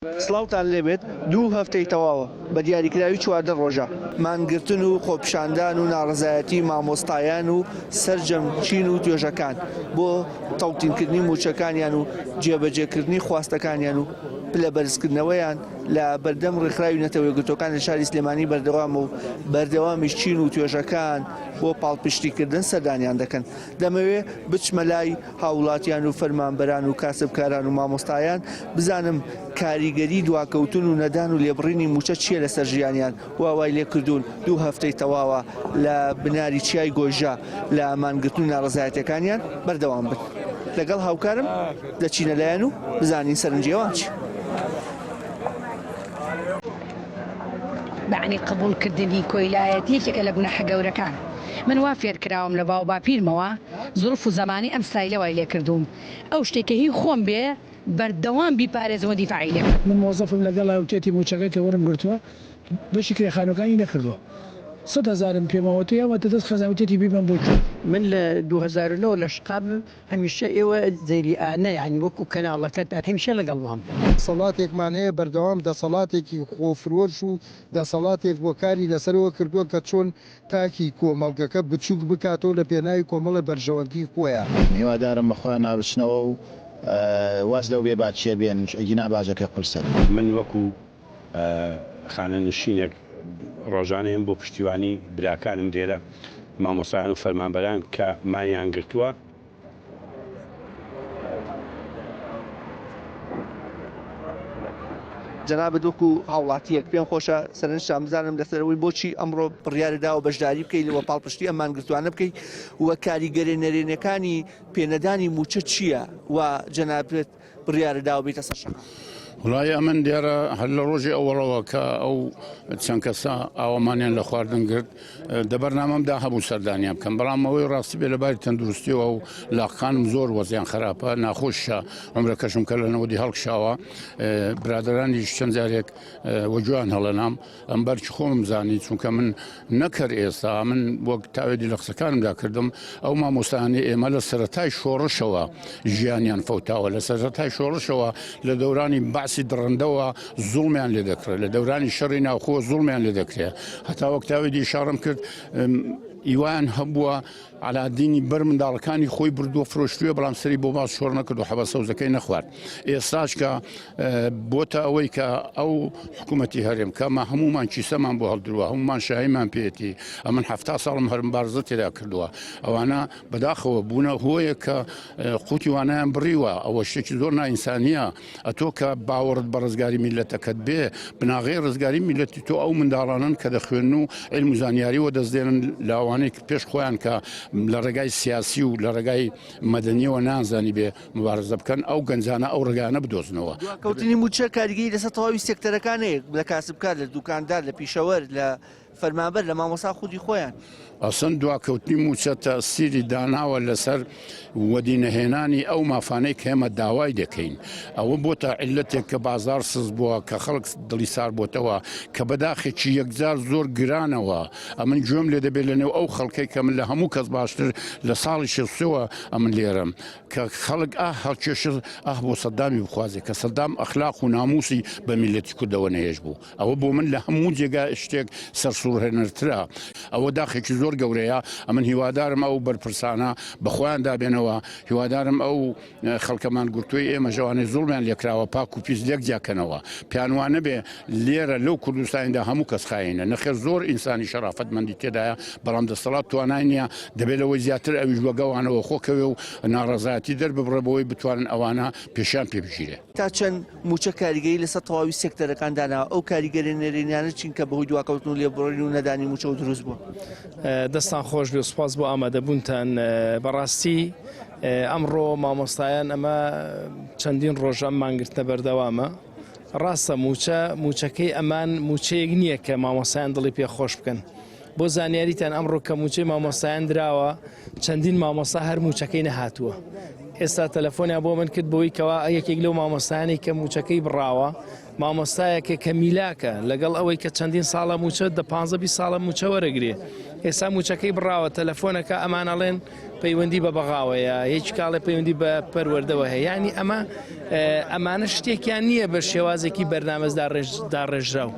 سڵاوتان لێبێت دوو هەفتەی تەواوە بە دیاریکراوی 14 ڕۆژە مانگرتن و خۆپیشاندان و ناڕەزایەتی مامۆستایان و سەرجەم چین و توێژەکان بۆ تەوتینکردنی مووچەکانیان و جێبەجێکردنی خواستەکانیان و پلە بەرزکردنەوەیان لە بەردەم ڕێکخراوی نەتەوە یەکگرتووەکان لە شاری سلێمانی بەردەوامە و بەردەوامیش چین و توێژەکان بۆ پاڵپشتیکردن سەردانیان دەکەن. دەمەوێ بچمە لای هاوڵاتیان و فەرمانبەران و کاسبکاران و مامۆستایان بزانم کاریگەری دواکەوتن و نەدان و لێبڕینی مووچە چییە لەسەر ژیانیان وا وای لێکردوون دوو هەفتەی تەواوە لە بناری چیای گۆیژە لە مانگرتن و ناڕەزایەتیەکانیان بەردەوام بن. لەگەڵ هاوکارم دەچینە لایان و بزانین سەرنجی ئەوان چیە. بەعنی قبوڵ کردنی کۆیلایەتی یەکێکە لە گوناحە گەورەکان. من وا فێر کراوم لە باو باپیرمەوە زروف و زەمانی ئەم ستایلە وای لێ کردووم ئەو شتەی کە هی خۆم بێ بەردەوام بیپارێزم و دیفاعی لێ بکەم. من مۆزەفم لەگەڵە وتێتی موچەکەی کە وەرم گرتووە بەشی کرێ خانوەکانی نەکردووە سەد هەزارم پێ ماوە تۆ یاوەتە دەست خێزان وتێتی بیبەم بۆ کوێ. من لە 2009 لە شقام هەمیشە ئێوە زەیری ئانە یانی وەکو کەناڵەکەتان هەمیشە لەگەڵمان بوون. دەسەڵاتێکمان هەیە بەردەوام دەسەڵاتێکی خۆفرۆش و دەسەڵاتێک بووە کاری لەسەرەوە کردووە کە چۆن تاکی کۆمەڵگەکە بچوک بکاتەوە لە پێناوی کۆمەڵێ بەرژەوەندی خۆیان. هیوادارم بە خۆیانا بچنەوە و واز لەو بێ باکیە بێنن ئەگینا باجەکەی قورسە. من وەکو خانەنشینێک ڕۆژانە یەم بۆ پشتیوانی براکانم لێرە مامۆستایان و فەرمانبەران کە مانیان گرتووە. جەنابت وەکو هاوڵاتییەک پێم خۆشە سەرنجتان بزانم لەسەر ئەوەی بۆچی ئەمڕۆ بڕیارت داوە بەشداری بکەیت و پاڵپشتی ئەم مانگرتووانە بکەیت و کاریگەریە نەرێنیەکانی پێنەدانی مووچە چییە و جەنابت بڕیارت داوە بێیتە سەر شەقام؟ وڵای ئەمن دیارە هەر لە ڕۆژی ئەوەڵەوە کە ئەو چەند کەسە ئاوامانیان لە خواردن گرت دە بەرنامەمدا هەبوو سەردانیان بکەم بەڵام ئەوەی ڕاستی بێ لە باری تەندروستیەوە و لاقانم زۆر وەزیان خراپە ناخۆشە عمرەکەشم کە لە نەوەدی هەڵکشاوە برادرانیش چەند جارێک وەگوێیان هەڵەنام ئەم بەرکی خۆمم زانی چونکە من نەکەر ئێستا من وەک تاوێدی لە قسەکانمدا کردم ئەو مامۆستایانی ئێمە لە سەرەتای شۆڕشەوە ژیانیان فەوتاوە لە سەرەتای شۆڕشەوە لە دەورانی بەعسی دڕندەوە زوڵمیان لێ دەکرێت لە دەورانی شەڕی ناوخۆ زوڵمیان لێ دەکرێت هەتا وەک تاوێدی ئیشاڕەم کرد ئیوان هەبووە عەلادینی بەر منداڵەکانی خۆی بردووە فرۆشتووە بەڵام سەری بۆ باز شۆڕ نەکرد و حەبە سەوزەکەی نەخوارد ئێستاش کە بۆتە ئەوەی کە ئەو حکوومەتی هەرێم کە مە هەمومان کیسەمان بۆ هەڵدرووە هەمومان شایمان پێێتی ئەمن هەفتا ساڵم هەرم بارزە تێدا کردووە ئەوانە بەداخەوە بوونە هۆیە کە قوتی وانیان بڕیوە ئەوە شتێکی زۆر نائینسانیە ئەتۆ کە باوەڕت بە ڕزگاری میللەتەکەت بێ، بناغەی ڕزگاری میللەتی تۆ ئەو منداڵانەن کە دەخوێنن و عیلم و زانیاری وەدەست دێنن لاوانەی پێش خۆیان کە لە ڕێگای سیاسی و لە ڕێگای مەدەنیەوە نانزانی بێ مبارزە بکەن ئەو گەنجانە ئەو ڕێگایانە بدۆزنەوە. دواکەوتنی مووچە کاریگەری لەسەر تەواوی سێکتەرەکان هەیە، لە کاسبکار، لە دوکاندار، لە پیشەوەر، لە فەرمانبەر لە مامۆستا خودی خۆیان. ئەسڵەن دواکەوتنی مووچە تەئسیری داناوە لەسەر وەدینەهێنانی ئەو مافانەی کە ئێمە داوای دەکەین. ئەوە بۆتە عیللەتێک کە بازاڕ سست بووە، کە خەڵک دڵی سار بۆتەوە، کە بەداخێکی یەکجار زۆر گرانەوە ئەمن گوێم لێ دەبێت لەنێو ئەو خەڵکەی کە من لە هەموو کەس باشتر لە ساڵی شێستەوە ئەمن لێرەم کە خەڵک ئاه هەڵکێشر ئاه بۆ سەدامی بخوازێ کە سەدام ئەخلاق و ناموسی بە میللەتی کوردەوە نەهێشت بوو. ئەوە بۆ من لە هەموو جێگا شتێک سەرسوڕهێنەرترە. ئەوە داخێکی زۆر گەورەیە. ئەمن هیوادارم ئەو بەرپرسانە بە خۆیاندا بێنەوە. هیوادارم ئەو خەڵکە مانگرتووەی ئێمەش ئەوانەی زوڵمیان لێکراوە پاک و پیس لێک جیا کەنەوە. پێیان وا نەبێ لێرە لەو کوردستانیدا هەموو کەس خاینە. نەخێر زۆر ئینسانی شەرافەتمەندی تێدایە، بەڵام دەستەڵات توانای نییە. دەبێ لەوەی زیاتر ئەویش وەگەوانەوە خۆ کەوێ و ناڕەزایەتی دەرببڕێ بۆوەی بتوانن ئەوانە پێشیان پێ بگیرێ. تا چەند مووچە کاریگەری لەسەر تەواوی سێکتەرەکان داناوە، ئەو کاریگەریە نەرێنیانە چین کە بەهۆی دواکەوتن و لێبڕین و نەدانی مووچەوە دروست بووە؟ دەستان خۆش بێ و سوپاس بۆ ئامادەبوونتان. بەڕاستی ئەمڕۆ مامۆستایان ئەمە چەندین ڕۆژە ئەم مانگرتنە بەردەوامە. ڕاستە مووچە مووچەکەی ئەمان مووچەیەک نییە کە مامۆستایان دڵی پێ خۆش بکەن. بۆ زانیاریتان ئەمڕۆ کە مووچەی مامۆستایان دراوە چەندین مامۆستا هەر مووچەکەی نەهاتووە ئێستا تەلەفۆنیان بۆ من کرد بۆی کەوا یەکێک لەو مامۆستایانی کە مووچەکەی بڕاوە مامۆستایەکە کە میلاکە لەگەڵ ئەوەی کە چەندین ساڵە مووچە دە 15 ساڵە مووچە وەرەگرێ. ئێستا موچەکەی بڕاوە تەلەفۆنەکە ئەمان ئەڵێن پەیوەندی بە بەغاوەیە هیچ کاڵێ پەیوەندی بە پەروەردەوە هەیە ینی ئەمە ئەمانە شتێکیان نییە بە شێوازێکی بەرنامەزدا داڕێژراو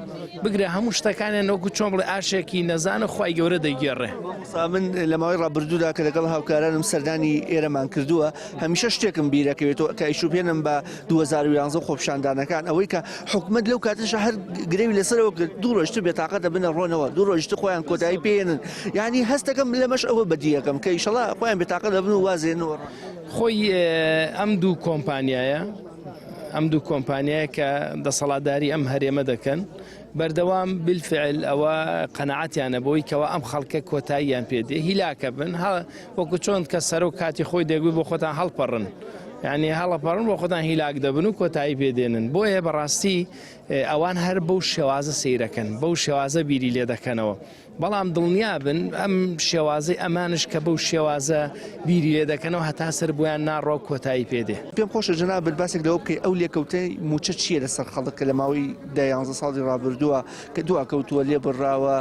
بگرە هەموو شتەکانیان وەکو چۆن بڵێ ئاشێکی نەزانە خوای گەورە دەیگێڕێ. مامۆستا من لە ماوەی ڕابردوودا کە لەگەڵ هاوکارانم سەردانی ئێرەمان کردووە هەمیشە شتێکم بیرەکەوێتەوە کە ئەیشوبهێنم بە 2011 و خۆپیشاندانەکان ئەوەی کە حکومەت لەو کاتەشە هەر گرەوی لەسەرەوە کرد دوو ڕۆژتر بێتاقەت دەبنە ڕۆنەوە دوو ڕۆژتر خۆیان کۆتایی پێێنن یعنی هەستەکەم لەمەش ئەوە بەدیەکەم کە ئیشەڵا خۆیان بێتاقەت دەبن و وازێنەوە خۆی ئەم دوو کۆمپانیایە ئەم دوو کۆمپانیایە کە دەسەڵاتداری ئەم هەرێمە دەکەن بەردەوام بالفعل ئەوە قەناعەتیانە بۆی کەوا ئەم خەڵکە کۆتاییان پێ دێ هیلاکە بن وەکو چۆن کە سەرۆک کاتی خۆی دەگوی بۆ خۆتان هەڵپەڕن یعنی هەڵەپەڕن بۆ خۆتان هیلاک دەبن و کۆتایی پێدێنن بۆیە بەڕاستی ئەوان هەر بەو شێوازە سەیرەکەن بەو شێوازە بیری لێ دەکەنەوە بەڵام دڵنیابن ئەم شێوازەی ئەمانش کە بەو شێوازە بیری لێ دەکەنەوە هەتا سەر بۆیان ناڕوا و کۆتایی پێ دێ. پێم خۆشە جەنابت باسێک لەوە بکەی ئەو لێکەوتەی مووچە چییە لەسەر خەڵک کە لە ماوەی دە یانزە ساڵی ڕابردووە کە دواکەوتووە لێبڕاوە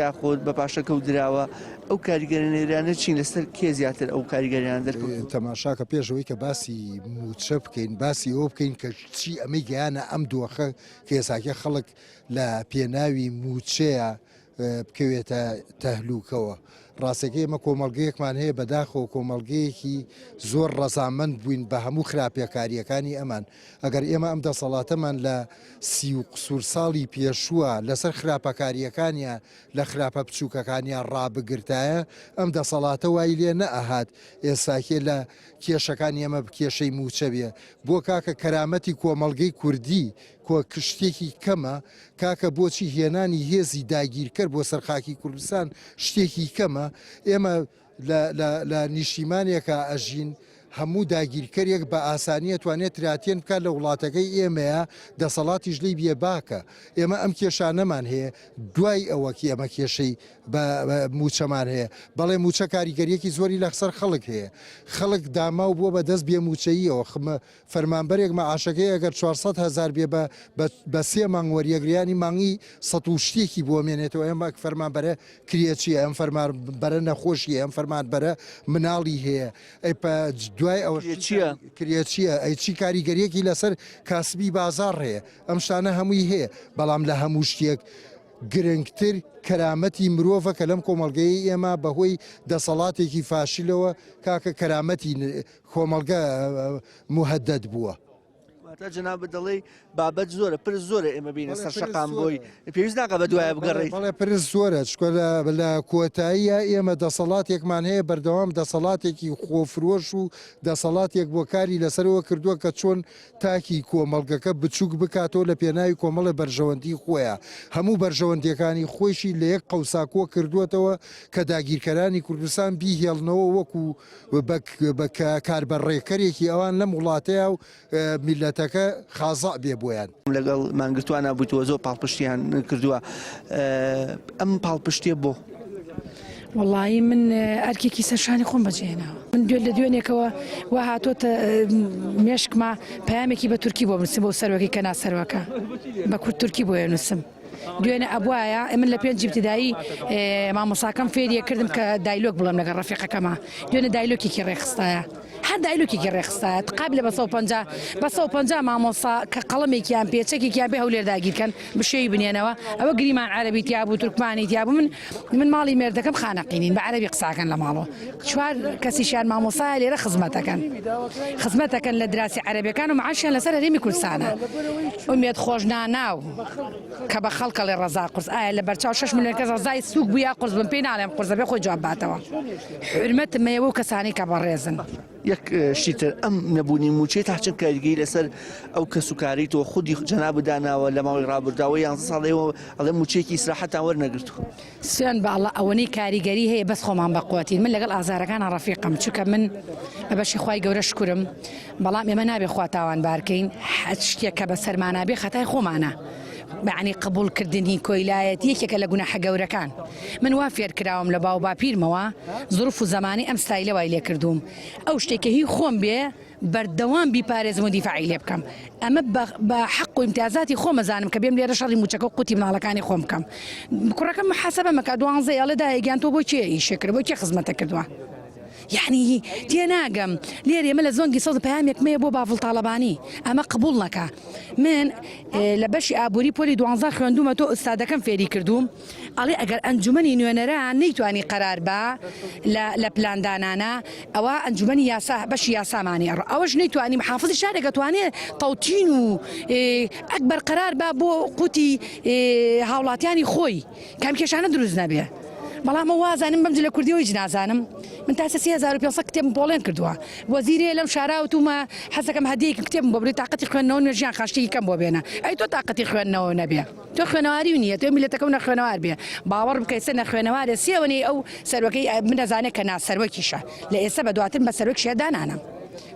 یاخود بە پاشەکەوت دراوە ئەو کاریگەریانە چین لەسەر کێ زیاتر ئەو کاریگەریانە دەرکەوتوون؟ تەماشاکە پێش ئەوەی کە باسی مووچە بکەین باسی ئەوە بکەین کە چی ئەمەی گەیانە ئەم دۆخە کە ئێساکە خەڵک لە پێناوی مووچەیە بکەوێتە تەهلوکەوە. ڕاستەکەی ئێمە کۆمەڵگەیەکمان هەیە بەداخەوە کۆمەڵگەیەکی زۆر ڕەزامەند بووین بە هەموو خراپیەکاریەکانی ئەمان ئەگەر ئێمە ئەم دەسەڵاتەمان لە سی و قسوور ساڵی پێشووە لەسەر خراپەکاریەکانیان لە خراپە بچووکەکانیان ڕابگرتایە ئەم دەسەڵاتە وای لێ نەئەهات ئێستاکێ لە کێشەکانی ئێمە کێشەی مووچە بێ بۆ کاکە کەرامەتی کۆمەڵگەی کوردی کۆ شتێکی کەمە کاکە بۆچی هێنانی هێزی داگیرکەر بۆ سەر خاکی کوردستان شتێکی کەمە ئێمە لە نیشتیمانێکا ئەژین هەموو داگیرکەرێک بە ئاسانی ئەتوانێت تراتێن بکات لە وڵاتەکەی ئێمەیە دەسەڵاتیش لێی بێ باکە ئێمە ئەم کێشانەمان هەیە دوای ئەوە ئێمە کێشەی بە موچەمان هەیە بەڵێ موچە کاریگەریەکی زۆری لەسەر خەڵک هەیە خەڵک داماو بووە بە دەست بێ موچەییەوە فەرمانبەرێک مەعاشەکەی ئەگەر 400 هەزار بێ بە بە سێ مانگ وەریەگرێ یانی مانگی سەد و شتێکی بۆ مێنێتەوە ئەم فەرمانبەرە کرێچیە ئەم فەرمانبەرە نەخۆشیە ئەم فەرمانبەرە مناڵی هەیە ئەی پە دوای ئەوە کرێچیە کرێچیە ئەی چی کاریگەریەکی لەسەر کاسبی بازاڕ هەیە ئەم شتانە هەمووی هەیە بەڵام لە هەموو شتێک گرنگتر کەرامەتی مرۆڤە کە لەم کۆمەڵگەیەی ئێمە بەهۆی دەسەڵاتێکی فاشلەوە کاکە کەرامەتی کۆمەڵگە موهەدەد بووە. واتە جەنابت دەڵێی بابەت زۆرە، پرس زۆرە ئێمە بینە سەر شەقام بۆی پێویست ناکا بە دوایە بگەڕێیت. بەڵێ پرس زۆرە، چونکە لە کۆتاییە ئێمە دەسەڵاتێکمان هەیە بەردەوام دەسەڵاتێکی خۆفرۆش و دەسەڵاتێک بووە کاری لەسەرەوە کردووە کە چۆن تاکی کۆمەڵگەکە بچووک بکاتەوە لە پێناوی کۆمەڵێ بەرژەوەندی خۆیا هەموو بەرژەوەندیەکانی خۆیشی لە یەک قەوسا کۆ کردووەتەوە کە داگیرکەرانی کوردستان بیهێڵنەوە وەکو بە کاربەڕێکەرێکی ئەوان لەم وڵاتەیا و میللەتەکە خازع بێ بۆیان. لەگەڵ مانگرتووانا بوویتەوە زۆر پاڵپشتیان کردووە ئەم پاڵپشتیە بۆ؟ وەڵایی من ئەرکێکی سەرشانی خۆم بەجێهێناوە من دوێن لە دوێنێکەوە وا هاتۆتە مێشکما پەیامێکی بە تورکی بۆ بنووسم بۆ سەرۆکی کە ناسەرۆکە بە کورد تورکی بۆیە نووسم. دوێنێ ئەبوایە من لە پێنج ئیبتیدایی مامۆساکەم فێریە کردم کە دایلۆک بڵێم لەگەڵ ڕەفیقەکەما دوێنێ دایلۆکێکی ڕێکخستایە هەر دایلۆکێکی ڕێکخستایە قابلە بە 150 بە 150 مامۆسا کە قەڵەمێکیان پێ چەکێکیان پێ هەولێر داگیرکەن بشێوی بنێنەوە ئەوە گریمان عەرەبی تیابوو تورکمانی تیابوو من من ماڵی مێردەکەم خانەقینین بە عەرەبی قساکەن لە ماڵەوە چوار کەسیشیان مامۆسایە لێرە خزمەتەکەن خزمەتەکەن لە دراسی عەرەبەکان و معاشیان لەسەر هەرێمی کوردستانە ئومێد خۆشناناو کە بە خەڵک ئەڵێ ڕەزا قورس ئایا لە بەرچاو شەش ملیۆن کەس ڕەزای سووک بوو یا قورس بم پێی ناڵێم قورسە بێ خۆی جواب باتەوە حورمەتم هەیە بەو کەسانەی کە بەڕێزن. یەک شتی تر ئەم نەبوونی مووچەی تا چەند کاریگەری لەسەر ئەو کەس و کارەی تۆ خودی جەنابت داناوە لە ماوەی ڕابردووە یانزە ساڵ ئێوە ئەڵێ مووچەیەکی ئیسراحەتان وەرنەگرتووە؟ سوێند بە اللە ئەوەنەی کاریگەری هەیە بەس خۆمان بە قوتین من لەگەڵ ئازارەکانا ڕەفیقم چونکە من بە بەشی خوای گەورە شکورم بەڵام ئێمە نابێ خوا تاوانبار کەین هەچ شتێک کە بەسەرمانا بێ خەتای خۆمانە. یەعنی قبوڵ کردنی کۆیلایەتی یەکێکە لە گوناحە گەورەکان. من وا فێر کراوم لە باو باپیرمەوە زروف و زەمانی ئەم ستایلە وای لێ کردووم ئەو شتەی کە هی خۆم بێ بەردەوام بیپارێزم و دیفاعی لێ بکەم ئەمە بە حەق و ئیمتیازاتی خۆم ئەزانم کە بێم لێرە شەڕی موچەکە و قوتی مناڵەکانی خۆم بکەم کوڕەکەم محاسبە مەکە دوانزەی ئەڵێ دایە گیان تۆ بۆ کێ ئیشێ کرد بۆ کێ خزمەتە کردووە یعنی تێناگەم لێرە ئێمە لە زۆنگی سەوز پەیامێکم هەیە بۆ بافڵ تاڵەبانی ئەمە قبوڵ نەکا من لە بەشی ئابووری پۆلی دوانزە خوێندومە تۆ ئوستادەکەم فێری کردووم ئەڵێ ئەگەر ئەنجومەنی نوێنەران نەیتوانی قەرار با لە لە پلاندانانا ئەوا ئەنجومەنی یاسا بەشی یاسامانی ئەڕ ئەوەش نەیتوانی محافزی شارێک ئەتوانێ تەوتین و ئەکبەر قەرار با بۆ قوتی هاوڵاتیانی خۆی کام کێشانە دروست نەبێ بەڵام ئەو وازانم بەم جلە کوردیەوە هیچ نازانم من تا 3500 کتێبم پۆڵێن کردووە وەزیرێ لەم شارا وتومە حەزەکەم هەدیەیەکم کتێبم بۆ بری تاقەتی خوێندنەوە نوێ ژیان خاشتێکی کەم بۆ بێنە ئەی تۆ تاقەتی خوێندنەوە نەبێ تۆ خوێنەواری نییە تۆ میلەتەکەم نەخوێنەوار بێ باوەڕ بکە ئێستا نەخوێنەوارێ سێوەنەی ئەو سەروەکەی من ئەزانێ کە ناسەروەکیشە لە ئێستا بە دواتر بە سەروەکیشە دانانم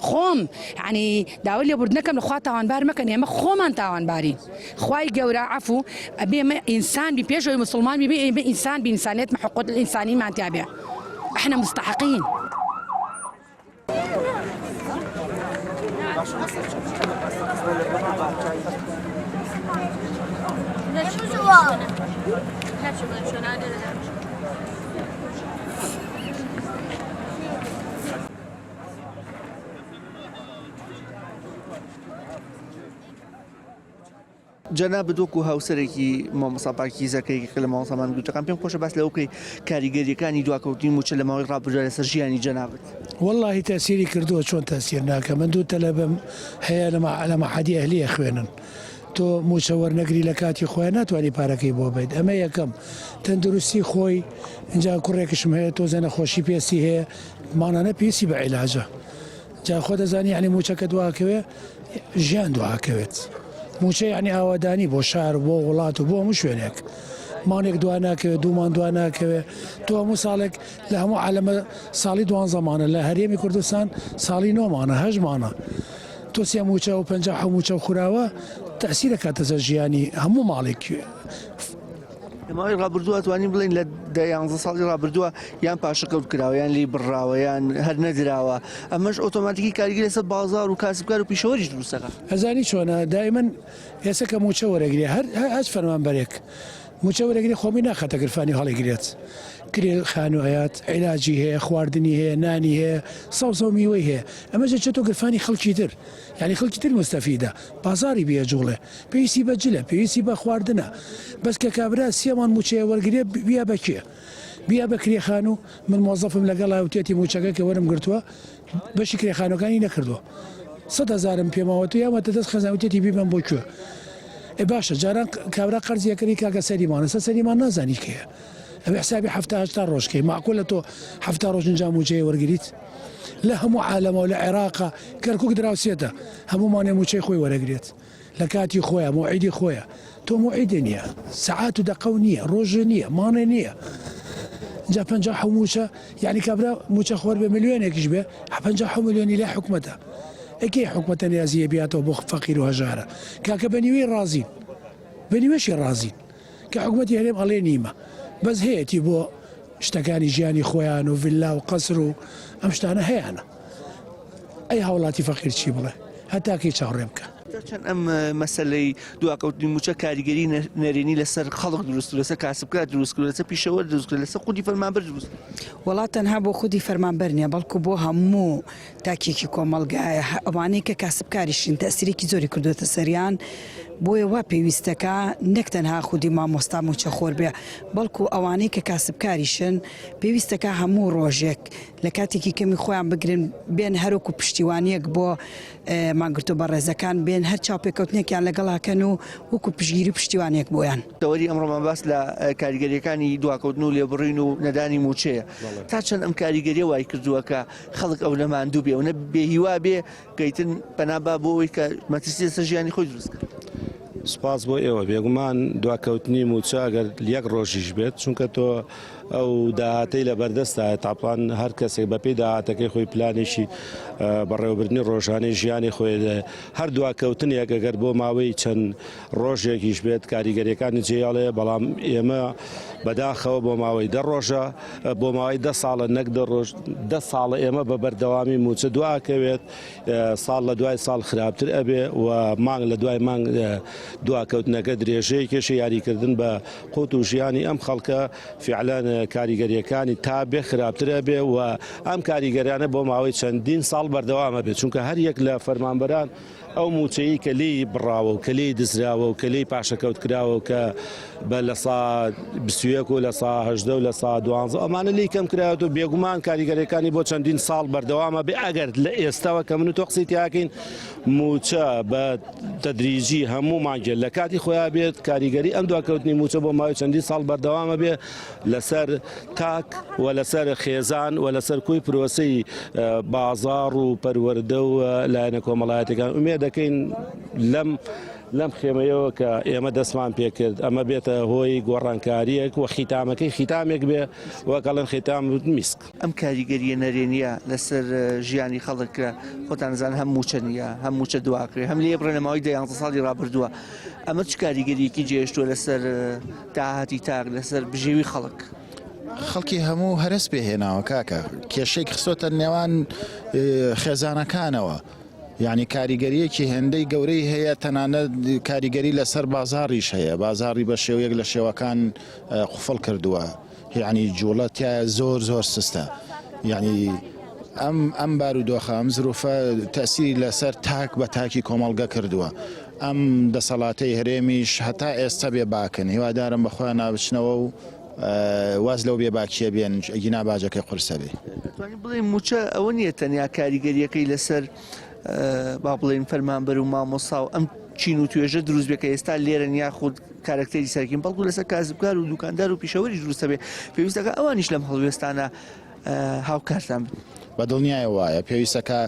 خۆم یعنی داوای لێبوردنەکەم لە خوا تاوانبار مەکەن ئێمە خۆمان تاوانبارین خوای گەورە عەفو ئەبێ ئێمە ئینسان بی پێش ئەوەی موسڵمان بی بێ ئێمە ئینسان بین ئینسانیەت حقوق الانسانیمان تیا بێ احنا مستحقین. جەنابت وەکو هاوسەرێکی مامۆستا پاکیزە کە یەکێکە لە مامۆستا ماندووتەکان پێم خۆشە باس لەوە بکەی کاریگەرییەکانی دواکەوتنی مووچە لە ماوەی ڕابردوودا لەسەر ژیانی جەنابت. وەڵاهی تەئسیری کردووە چۆن تەئسیر ناکا من دوو تەلەبەم هەیە لە مەعهەدی ئەهلی ئەخوێنن تۆ مووچە وەرنەگری لە کاتی خۆیان ناتوانی پارەکەی بۆ بەیت ئەمە یەکەم تەندروستی خۆی ئینجا کوڕێکشم هەیە تۆزێ نەخۆشی پێستی هەیە مانانە پێویستی بە عیلاجە جا خۆ دەزانی یعنی مووچەکە دواکەوێ ژیان دواکەوێت مووچە یعنی ئاوادانی بۆ شار بۆ وڵات و بۆ هەموو شوێنێک مانێک دوا ناکەوێت دوومان دوا ناکەوێت تۆ هەموو ساڵێک لە هەموو عالەمە ساڵی دوانزەمانە لە هەرێمی کوردستان ساڵی نۆمانە هەژمانە تۆ سێ مووچە و پەنجا حەو مووچە و خوراوە تەسیرە کاتە سەر ژیانی هەموو ماڵێک. لە ماوەی ڕابردووە توانین بڵێین لە دە یانزە ساڵی ڕابردووە یان پاشەکەوت کراوە یان لێی بڕاوە یان هەر نەدراوە ئەمەش ئۆتۆماتیکی کاریگەری لەسەر بازاڕ و کاسبکار و پیشەوەریش دروست دەکات. ئەزانی چۆنە دایمەن ئێستا کە مووچە وەرەگرێ هەر هەچ فەرمانبەرێک مووچە وەرەگرێ خۆمی ناخاتە گرفانی و هەڵیگرێت کرێ خانوو ئەیات عیلاجی هەیە خواردنی هەیە نانی هەیە سەوزە و میوەی هەیە ئەمەش ئەچێتەوە گرفانی خەڵکی تر یانی خەڵکی تر موستەفیدە بازاڕی بێجوڵێ پێویستی بە جلە پێویستی بە خواردنە بەس کە کابرا سێ مانگ موچەیە وەرگرێ بیا بە کێ بیا بە کرێ خانوو من مۆزەفم لەگەڵا وتێتی موچەکە کە وەرم گرتووە بەشی کرێ خانوەکانی نەکردووە سەد هەزارم پێماوەتە یاوەتە دەست خێزان وتێتی بیبەم بۆ کوێ ئێ باشە جاران کابرا قەرزی ئەکردی کاکە سەریمان ئێستا سەریمان نازانی کێیە ئەبێ حسابی حەفتا هەشتا ڕۆژ کەی مەعقولە تۆ حەفتا ڕۆژ ئینجا موچەیە وەرگریت لە هەموو عالەمەوە لە عێراقا کەرکوک دراوسێتە هەموو مانێ موچەی خۆی وەرەگرێت لە کاتی خۆیا مۆعیدی خۆیە تۆ مۆعیدێ نییە سەعات و دەقە و نییە ڕۆژێ نییە مانێ نییە جا پەنجا حەو موچە یعنی کابرا موچە خۆر بێ ملیۆنێکیش بێ پەنجا حەو ملیۆنی لای حکومەتە ئەکەی حکومەتە نیازیە بیاتەوە بۆ فەقیر و هەژارە کاکە بە نیوەی ڕازین بە نیوەشی ڕازین کە حکومەتی هەرێم ئەڵێ نیمە بەس هەیەتی بۆ شتەکانی ژیانی خۆیان و ڤیللا و قەسر و ئەم شتانە هەیانە ئەی هاوڵاتی فەقیر چی بڵێ هەتا کەی چاوڕێ بکا. تا چەند ئەم مەسەلەی دواکەوتنی مووچە کاریگەری نەرێنی لەسەر خەڵک دروست کرد، لەسەر کاسبکار دروست کرد، لەسەر پیشەوەر دروست کرد، لەسەر خودی فەرمانبەر دروست کرد؟ وەڵا تەنها بۆ خودی فەرمانبەر نیە بەڵکو بۆ هەموو تاکێکی کۆمەڵگایە ئەوانەی کە کاسبکاریشن تەئسیرێکی زۆری کردووەتە سەریان بۆیە وا پێویستەکا نەک تەنها خودی مامۆستا مووچەخۆر بێ بەڵکو ئەوانەی کە کاسبکاریشن پێویستەکا هەموو ڕۆژێک لە کاتێکی کەمی خۆیان بگرن بێن هەروەکو پشتیوانیەک بۆ مانگرتوو بەڕێزەکان بێن هەر چاوپێکەوتنێکیان لەگەڵا کەن و وەکو پشتگیری و پشتیوانیەک بۆیان. تەوەری ئەمڕۆمان باس لە کاریگەرییەکانی دواکەوتن و لێبڕین و نەدانی مووچەیە. تا چەند ئەم کاریگەرییە وای کردووە کە خەڵک ئەونە ماندوو بێ، ئەونە بێهیوا بێ کە ئیتر پەنا با بۆ ئەوەی کە مەترسی لەسەر ژیانی خۆی دروست کات؟ سوپاس بۆ ئێوە. بێگومان دواکەوتنی مووچە ئەگەر یەک ڕۆژیش بێت، چونکە تۆ. ئەو داهاتەی لە بەردەستایە تاپان هەر کەسێک بەپێی داهاتەکەی خۆی پلانێکی بەڕێوەبردنی ڕۆژانەی ژیانی خۆی هەر دواکەوتنێک ئەگەر بۆ ماوەی چەند ڕۆژێکیش بێت کاریگەریەکانی جێیاڵێ بەڵام ئێمە بەداخەوە بۆ ماوەی دە ڕۆژە بۆ ماوەی دە ساڵە نەک دە ڕۆژ دە ساڵە ئێمە بە بەردەوامی موچە دواکەوێت ساڵ لە دوای ساڵ خراپتر ئەبێ و مانگ لە دوای مانگ دواکەوتنەکە درێژەی کێشە یاریکردن بە قوت و ژیانی ئەم خەڵکە فیعلەن کاریگەریەکانی تا بێ خراپتر ئەبێ و ئەم کاریگەریانە بۆ ماوەی چەندین ساڵ بەردەوام ئەبێت چونکە هەر یەک لە فەرمانبەران ئەو مووچەی کە لێی بڕاوە و کە لێی دزراوە و کە لێی پاشەکەوت کراوە و کە بە لە سا 21 و لە سا 18 و لە سا 12 ئەمانە لێی کەم کراوەتەوە بێگومان کاریگەریەکانی بۆ چەندین ساڵ بەردەوامە بێ ئەگەر لە ئێستاوە کە من و تۆ قسەی تیاکەین مووچە بە تەدریجی هەموو مانگێ لە کاتی خۆیان بێت کاریگەری ئەم دواکەوتنی مووچە بۆ ماوەی چەندین ساڵ بەردەوامە بێ لەسەر تاک و لەسەر خێزان و لەسەر کۆی پرۆسەی بازاڕ و پەروەردە و لایەنە کۆمەڵایەتەکان ئومێ دەکەین لەم لەم خێمەیەوە کە ئێمە دەستمان پێکرد ئەمە بێتە هۆی گۆڕانکاریەک و خیتامەکەی خیتامێک بێ وەکەڵێن خیتام میسک. ئەم کاریگەرییە نەرێنییە لەسەر ژیانی خەڵک کە خۆتان ئەزانن هەم مووچە نییە، هەم مووچە دواکرێ، هەم لێ بڕێ لە ماوەی دە یانزە ساڵی ڕابردووە، ئەمە چ کاریگەرییەکی جێهێشتووە لەسەر داهاتی تاک، لەسەر بژێوی خەڵک؟ خەڵکی هەموو هەرەس پێ هێناوە کاکە، کێشەی خستۆتە نێوان خێزانەکانەوە، یانی کاریگەرییەکی هێندەی گەورەی هەیە، تەنانەت کاریگەری لەسەر بازاڕیش هەیە، بازاڕی بە شێوەیەک لە شێوەکان قوفڵ کردووە. یەعنی جوڵە تیایا زۆر زۆر سستە یەعنی ئەم ئەم بارودۆخە ئەم زروفە تەسیری لەسەر تاک بە تاکی کۆمەڵگە کردووە ئەم دەسەڵاتەی هەرێمیش هەتا ئێستا بێ باکن هیوادارم بە خۆیان نابچنەوە و واز لەو بێ باکیە بێن ئەگینا باجەکەی قورسە بێ. دەتوانین بڵێین مووچە ئەوە نییە تەنیا کاریگەرییەکەی لەسەر با بڵێین فەرمانبەر و مامۆستا و ئەم چین و توێژە دروست بێت کە ئێستا لێرەن یاخود کارەکتەری سەرەکین بەڵکو لەسەر کاسبکار و دوکاندار و پیشەوەریش دروست دەبێت پێویستە کە ئەوانیش لەم هەڵوێستانە هاوکارتان بن. بە دڵنیایە وایە پێویستە کە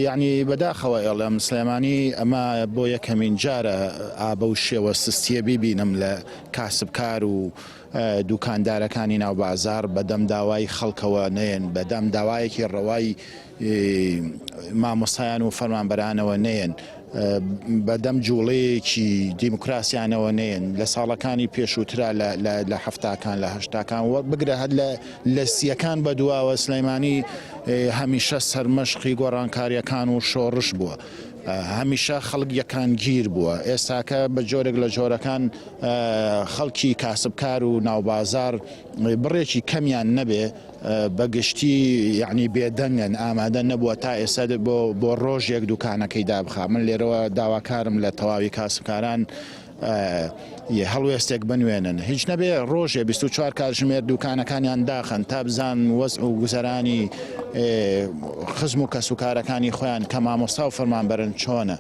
یەعنی بەداخەوە ئێڵێم سلێمانی ئەمە بۆ یەکەمین جارە ئا بەو شێوە سستیە بیبینم لە کاسبکار و دوکاندارەکانی ناو بازاڕ بەدەم داوای خەڵکەوە نەیەن بەدەم داوایەکی ڕەوای مامۆستایان و فەرمانبەرانەوە نەیەن، بەدەم جوڵەیەکی دیموکراسیانەوە نەیەن، لە ساڵەکانی پێشووترا لە حەفتاکان لە هەشتاکان و بگرە هەر لە سییەکان بەدواوە سلێمانی هەمیشە سەرمەشقی گۆڕانکارییەکان و شۆڕش بووە. هەمیشە خەڵک یەکانگیر بووە، ئێستاکە بە جۆرێک لە جۆرەکان خەڵکی کاسبکار و ناوبازاڕ بڕێکی کەمیان نەبێ بە گشتی یەعنی بێدەنگن ئامادە نەبووە تا ئێستا بۆ بۆ ڕۆژێک دوکانەکەی دابخا من لێرەوە داواکارم لە تەواوی کاسبکاران هەڵوێستێک بنوێنن هیچ نەبێ ڕۆژێ 24 کاتژمێر دوکانەکانیان داخەن تا بزان وەزع و گوزەرانی خزم و کەسوکارەکانی خۆیان کە مامۆستا و فەرمانبەرن چۆنە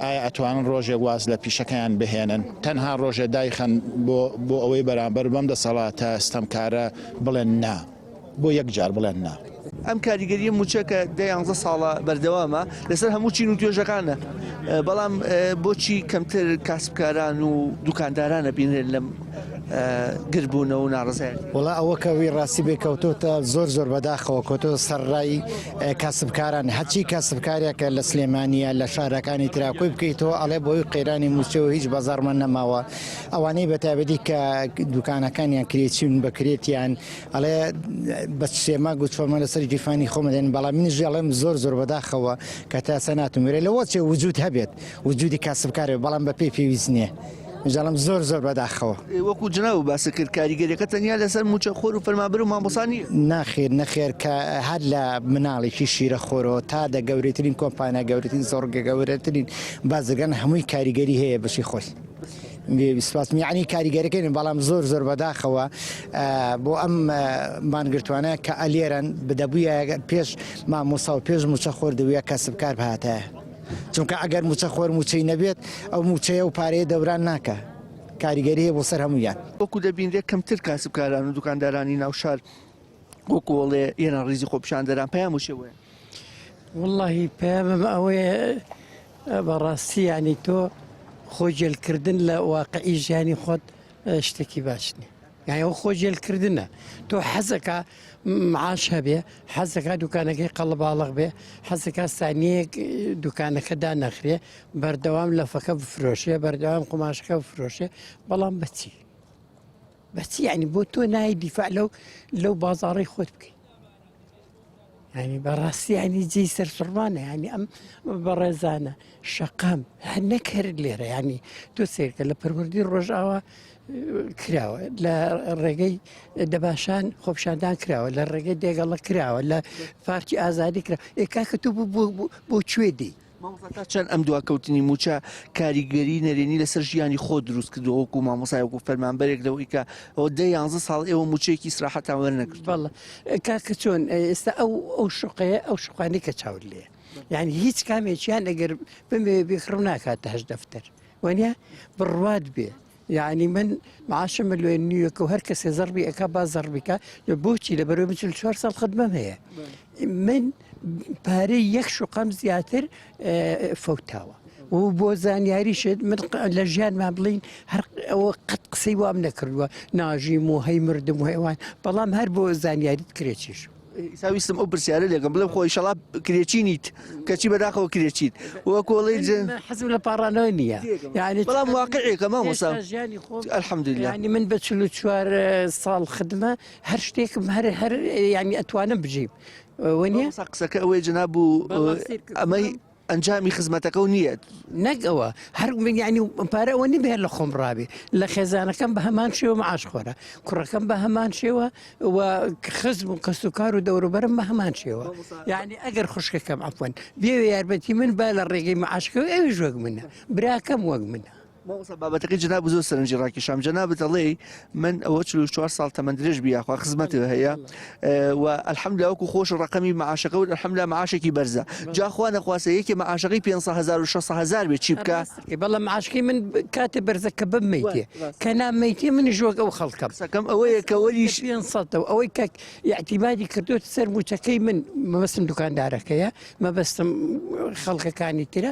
ئایا ئەتوانن ڕۆژێک واز لە پیشەکەیان بهێنن؟ تەنها ڕۆژێ دایخەن بۆ بۆ ئەوەی بەرامبەر بەم دەسەڵاتە ستەمکارە بڵێن نا. بۆ یەک جار بڵێن نا. ئەم کاریگەرییە مووچە کە دە یانزە ساڵە بەردەوامە لەسەر هەموو چین و توێژەکانە، بەڵام بۆچی کەمتر کاسبکاران و دوکانداران ئەبینرێن لەم گربوونەوە و ناڕەزایەتی؟ وەڵا ئەوە کە وی ڕاستی بێ کەوتۆتە زۆر زۆر بەداخەوە کەوتۆتە سەر ڕای کاسبکاران هەرچی کاسبکارێکە لە سلێمانیە لە شارەکانی ترا کۆی بکەیتەوە ئەڵێ بۆی قەیرانی مووچەوە هیچ بازاڕمان نەماوە ئەوانەی بە تایبەتی کە دوکانەکانیان کرێچین بە کرێتیان ئەڵێ بە سێ مانگ و چوار مانگ لەسەر گیرفانی خۆمە دێن بەڵام منیش ئەڵێم زۆر زۆر بەداخەوە کە تا ئێستا ناتوم وێرە لەوە چێ وجود هەبێت وجودی کاسبکارێ بەڵام بە پێی پێویست نییە جاڵم زۆر زۆر بەداخەوە. وەکو جەنابت باست کرد کاریگەریەکە تەنیا لەسەر مووچە خۆر و فەرمانبەر و مامۆستا نییە. نەخێر نەخێر کە هەر لە مناڵێکی شیرە خۆرەوە تا دە گەورەترین کۆمپانیا گەورەترین زۆڕگە گەورەترین بازرگان هەمووی کاریگەری هەیە بەشی خۆی. سپاس یعنی کاریگەرەکەی بەڵام زۆر زۆر بەداخەوە بۆ ئەم مانگرتوانە کە ئەلێرەن بدەبووە پێش مامۆسا و پێش موچە خۆر دەبووە کەسبکار بهاتایە. چونکە ئەگەر موچەخۆر موچەی نەبێت ئەو موچەیە و پارەیە دەوران ناکا کاریگەری هەیە بۆ سەر هەموویان. وەکو دەبینرێت کەمتر کاسبکاران و دوکاندارانی ناو شار وەکو ئەڵێ یەنە ڕیزی خۆپیشاندەران پەیام و شێوەیە. وەڵاهی پەیامم ئەوەیە بەڕاستی یانی تۆ خۆ گێلکردن لە واقعی ژیانی خۆت شتێکی باش نییە. یانی ئەوە خۆ جێلکردنە تۆ حەزەکە معاش هەبێ حەزەکە دوکانەکەی قەڵەباڵغ بێ حەزەکە سانیەک دوکانەکە دانەخرێ بەردەوام لەفەکە بفرۆشێ بەردەوام قوماشەکە بفرۆشێ بەڵام بەچی بەچی ینی بۆ تۆ نای دیفاع لەو لەو بازاڕی خۆت بکەیت ینی بەڕاستی ینی جێی سەرسوڕمانە ینی ئەم بەڕێزانە شەقام هەر نەکرد لێرە ینی تۆ سێرکە لە پەروەردی ڕۆژئاوا کراوە لە ڕێگەی دەباشان خۆپشاندان کراوە لە ڕێگەی دێگەڵە کراوە لە پارکی ئازادی کرا ئێ کاکە تۆ بۆ کوێ دی مامۆستا تا چەند ئەم دواکەوتنی مووچە کاریگەری نەرێنی لەسەر ژیانی خۆت دروست کردووە وەکو مامۆستای وەکو فەرمانبەرێک لەوەی کە ئەوە دە یانزە ساڵ ئێوە مووچەیەکی ئیسراحەتان وەرنەگرتووە؟ بەڵێ کاکە چۆن ئێستا ئەو ئەو شوقەیە ئەو شوقانەی کە چاوت لێیە یعنی هیچ کامێکیان ئەگەر بمەوێ بیکڕم ناکاتە هەشت دەفتەر وانە بڕوات بێ یەعنی من معاشم ملیۆن نیوێکە و هەر کەسێ زەڕبی ئەکا با زەڕبی کا بۆچی لە بەرەوەی من 44 ساڵ خدمەم هەیە من پارەی یەک شوقەم زیاتر فەوتاوە و بۆ زانیاریشت من لە ژیانمان بڵین هەر ئەوە قەت قسەی وام نەکردووە ناژیم و هەی مردم و هەیوان بەڵام هەر بۆ زانیاریت کرێچیش. ئیسا ویستم ئەو پرسیارە لێکەم بڵێم خۆ ئیشەڵا کرێچی نیت کەچی بەداخەوە کرێچیت وەکۆڵی حەزم لە پاڕانەوە نییە یعنی بەڵام واقعێکە مامۆستا ژیانی خۆم الحمدلله یعنی من بە 44 ساڵ خدمە هەر شتێکم هەر هەر یعنی ئەتوانم بژیم وەنیە قسەکە ئەوەی جناب و ئەمەی ئەنجامی خزمەتەکە و نییە. نەک ئەوە هەر یانی پارە ئەوە نیە هەر لە خۆم ڕابێ لە خێزانەکەم بە هەمان شێوە معاش خۆرە کوڕەکەم بە هەمان شێوە و خزم و کەس و کار و دەوروبەرم بە هەمان شێوە یعنی ئەگەر خوشکەکەم عفوەن بێوێ یارمەتی من با لە ڕێگەی معاشکەوە ئەویش وەک منە براکەم وەک منە. مامۆستا بابەتەکەی جەنابت زۆر سەرنجی ڕاکێشام جەنابت ئەڵێی من ئەوە 44 ساڵ تەمەن درێژ بی یاخوا خزمەت هەیە و الحمدلله وەکو خۆش ڕقەمی معاشەکە و الحمدلله معاشێکی بەرزە جا خوا نەخواستە یەکێ معاشەکەی 500 هەزار و 600 هەزار بێ چی بکا بەڵام معاشەکەی من کاتێ بەرزە کە بمەیتێ کە نامەیتێ منیش وەک ئەو خەڵکەم قسەکەم ئەوەیە کە وەریش 500 و ئەوەی کە یاعتیمادی کردوێت سەر موچەکەی من مەبەستم دوکاندارەکەیە مەبەستم خەڵکەکانی ترە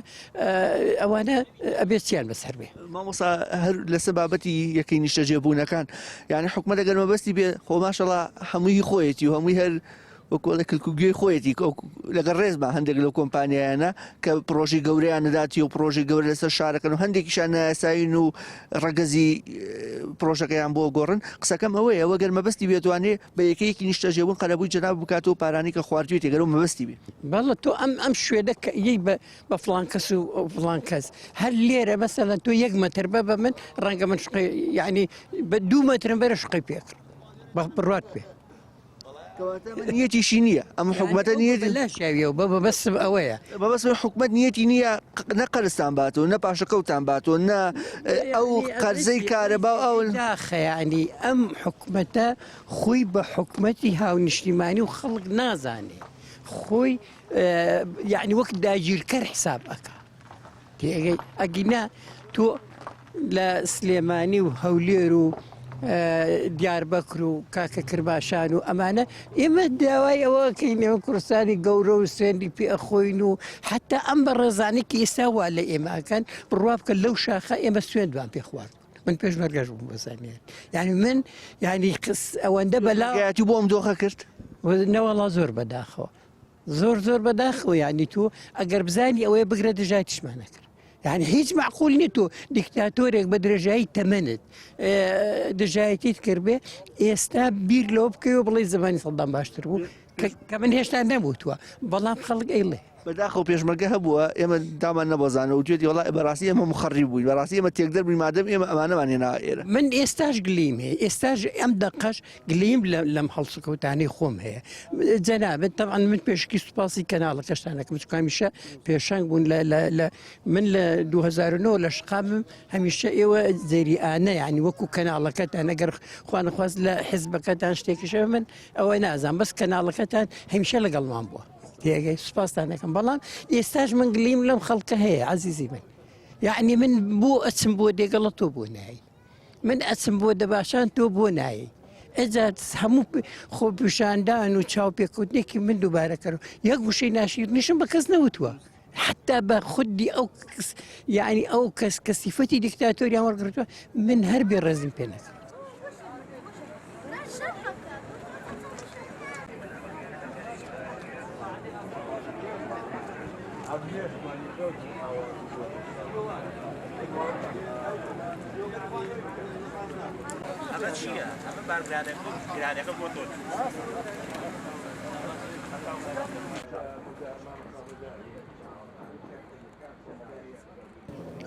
ئەوانە ئەبێت چیان بەسەر بێ؟ مامۆستا هەر لەسەر بابەتی یەکەی نیشتەجێبوونەکان یعنی حکومەت ئەگەر مەبەستی بێ خۆ ماشەڵا هەمووی خۆیەتی و هەمووی هەر وەکۆڵێ کلک و گوێی خۆیەتی لەگەڵ ڕێزما هەندێک لەو کۆمپانیایانە کە پرۆژەی گەورەیان نەداتی و پرۆژەی گەورە لەسەر شارەکەن و هەندێکیشان نایاسایین و ڕەگەزی پرۆژەکەیان بۆ گۆڕن قسەکەم ئەوەیە وەگەر مەبەستی بێتوانێ بە یەکەیەکی نیشتەجێبوون قەرەبووی جەناب بکاتەوە پارانی کە خواردوێتی گەر مەبەستی بێ. بەڵێ تۆ ئەم ئەم شوێنە کە یەی بە بە فڵان کەس و فڵان کەس هەر لێرە مەسەلەن تۆ یەک مەتر بە بە من ڕەنگە من شقی یعنی بە دوو مەترم بەرە شقی پێکڕم بە بڕوات پێ کەواتە ئەمە نیەتیشی نییە ئەم حکومەتە نیەتی لا شاویە و بە بەبەستم ئەوەیە مەبەستم حکومەت نیەتی نییە نە قەرزتان باتەوە نە پاشەکەوتان باتەوە نە ئەو قەرزەی کارەبا و ئەو داخە یعنی ئەم حکومەتە خۆی بە حکومەتی هاونیشتیمانی و خەڵک نازانێ خۆی یعنی وەک داگیرکەر حساب ئەکا تێگەی ئەگینا تۆ لە سلێمانی و هەولێر و دیاربەکر و کاکە کرماشان و ئەمانە ئێمە داوای ئەوەکەین ئێمە کوردستانی گەورە و سوێندی پێ ئەخۆین و حتا ئەم بە ڕێزانی کە ئێستا وا لە ئێمە ئەکەن بڕوا بکە لەو شاخە ئێمە سوێندمان پێ خوارد من پێشمەرگەش بووم بەزانیان یعنی من یعنی ئەوەندە بەلا بۆ ئەم دۆخە کرد نەوەڵا زۆر بەداخەوە زۆر زۆر بەداخەوە یعنی تۆ ئەگەر بزانی ئەوەیە بگرە دژایتیشمان نەکرد یعنی هیچ معقول نیە تۆ دیکتاتۆرێک بە درێژایی تەمەنت دژایەتیت کردبێ ئێستا بیر لەوە بکەوە بڵێ زمانی سەدام باشتر بوو کە من هێشتا نەبووتووە بەڵام خەڵک ئەیڵێ بەداخەوە پێشمەرگە هەبووە ئێمە دامان نەبەزانە و توێتی وڵا بەڕاستی ئێمە مخەڕی بووین بەڕاستی ئێمە تێکدەر بووین مادەم ئێمە ئەمانەمان هێناوە ئێرە من ئێستاش گلیم هەیە ئێستاش ئەم دەقەش گلەییم لەم هەڵسوکەوتانەی خۆم هەیە جەنابت تەبعەن من پێشکی سوپاسی کەناڵەکەشتان ئەکەم چونکە هەمیشە پێشەنگ بوون لە لە لە من لە 2009 لە شقامم هەمیشە ئێوە جەریئانە یعنی وەکو کەناڵەکەتان ئەگەر خوانەخواست لە حزبەکەتان شتێکیش هەبێ من ئەوە نازانم بەس کەناڵەکەتان هەمیشە لەگەڵمان بووە تێگەی سوپاستان ئەکەم بەڵام ئێستاش من گلەییم لەم خەڵکە هەیە عەزیزی من یعنی من بۆ ئەچم بۆ دێگەڵە تۆ بۆ نایی من ئەچم بۆ دەباشان تۆ بۆ نایەی ئەجا هەموو خۆپیشاندان و چاوپێکەوتنێکی من دووبارە کەرەوە یەک وشەی ناشیرنیشم بە کەس نەوتووە حتا بە خودی ئەو یعنی ئەو کەس کە سیفەتی دیکتاتۆریان وەرگرتووە من هەر بێ ڕێزم پێ نەکرد.